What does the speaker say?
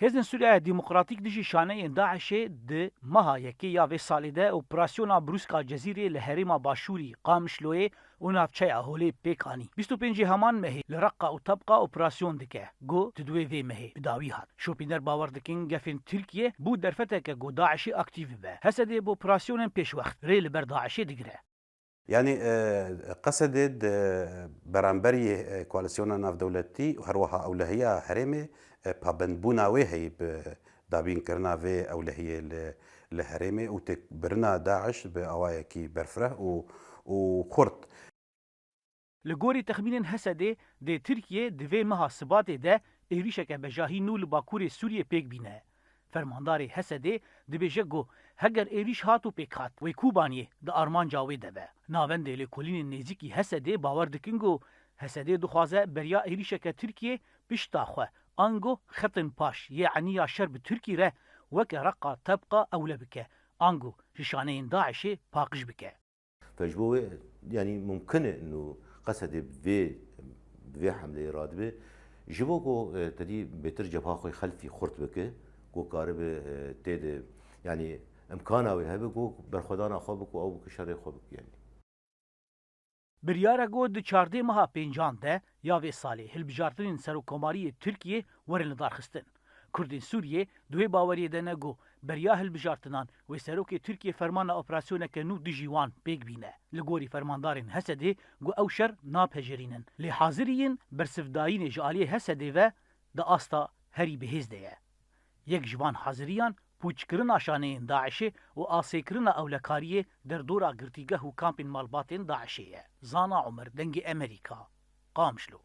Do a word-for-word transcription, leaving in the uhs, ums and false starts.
Hêzên Sûriya Demokratîk dijî şaneyên DAIŞ'ê di meha yekê ya vê salê de operasyona Brûska Cezîrê li herêma başûrî Qamişloyê û navçeya Holê pêk anî. Bîst û pêncê heman mehê li Reqqa û Tebqa operasyon dike, ku di duwê vê mehê bi dawî hat. Şopîner bawer dikin gefên Tirkiye bû derfeteke ku DAIŞ'ê aktîf bibe. Hesedê bi operasyonên pêşwext rê li ber DAIŞ'ê digire. Yanî, e, Qesedê di beramberî, e, koalîsyona navdewletî û herwiha ewlehiya herêmê, e, pabendbûna wê heyî bi dabînkirina vê ewlehiyê li, li herêmê û têkbirina DAIŞ bi awayekî berfireh û, û xurt. Li gorî texmînên Hesedê, dê Tirkiye di vê meha Sibatê de êrîşeke bejahî nû li bakurê Sûriyê pêk bîne. Fermandarê Hesedê dibêje ku heger êrîş hat û pêk hat, wê Kobaniyê di armanca wê de be. Navendê lêkolînên nêzîkî Hesedê bawer dikin ku Hesedê dixwaze beriya êrîşeke Tirkiyê pişta xwe, ango xetên paş yê eniya şer bi Tirkî re weke Reqa Tebqa ewle bike, ango ji şaneyên DAIŞ'ê paqij bike. Fe ji bo wê, yanî mumkin e nu Qesedê bi vê, bi vê hemleyê radibe, ji bo ku, e, tedî bêtir cebha xwe xelfî xurt bike, ku karibe, e, tê de, yanî imkana wê hebe ku berxwedana xwe bike, ew bike şerê xwe bike, yanî. Biryar e ku di çardê meha pêncan de ya vê salê hilbijartinên serokkomariyê Tirkiyê werin lidarxistin. Kurdên Sûriyê di wê baweriyê de ne ku beriya hilbijartinan wê serokê Tirkiyê fermana operasyoneke nû dijî wan pêk bîne. Li gorî fermandarên Hesedê ku ew şer napejerînin. Lê haziriyên bersivdayînê ji aliyê Hesedê ve di asta herî bihêz de ye. Yek ji van haziriyan pûçkirina şaneyên DAIŞ'ê û asêkirina ewlekariyê derdora girtîgeh û kampên malbatên DAIŞ'ê ye. Zana Omer, Dengê Emerîka, Qamişlo.